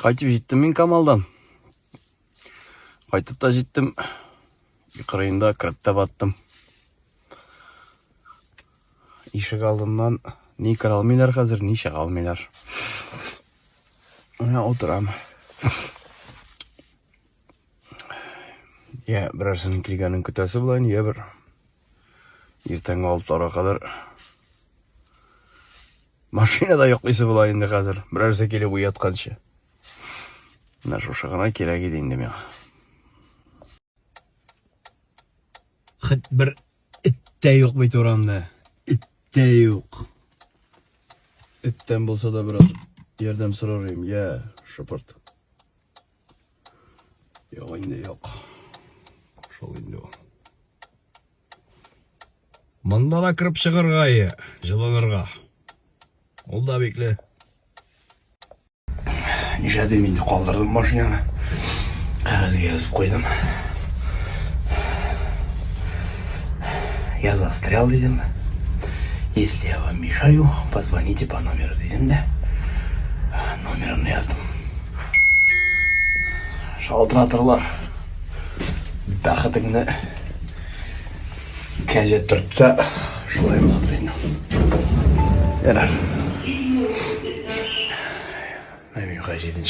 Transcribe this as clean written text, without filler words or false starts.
Кайтып җиттем мин Камалдан. Кайтып та җиттем. Кырыенда кереп тә баттым. Ишек алдыннан ни керә алмыйлар хәзер, ни чыга алмыйлар. Менә утырам. Я берәрсенең килгәнен көтәсе була инде, я бер иртәнге алтыларга кадәр машинада йоклыйсы була инде хәзер, берәрсе килеп уятканчы. Менә шушы гына кирәк иде инде миңа. Хет бер эт тә юк бит урамда. Эт тә юк. Эттән булса да бераз ярдәм сорар идем. Я, шыпырт. Юк инде, юк. Шул инде ул. Монда да кереп чыгарга ие, җылынырга. Ул да бикле. Нишләдем инде, калдырдым машинаны. Кәгазьгә язып куйдым. Я застрял, дидем. Если я вам мешаю, позвоните по номеру, дидем дә. Номерымны яздым. Шалтыратырлар. Бәхетеңне кәҗә төртсә, шулай буладыр инде. Ярар. Менә мин җиденче.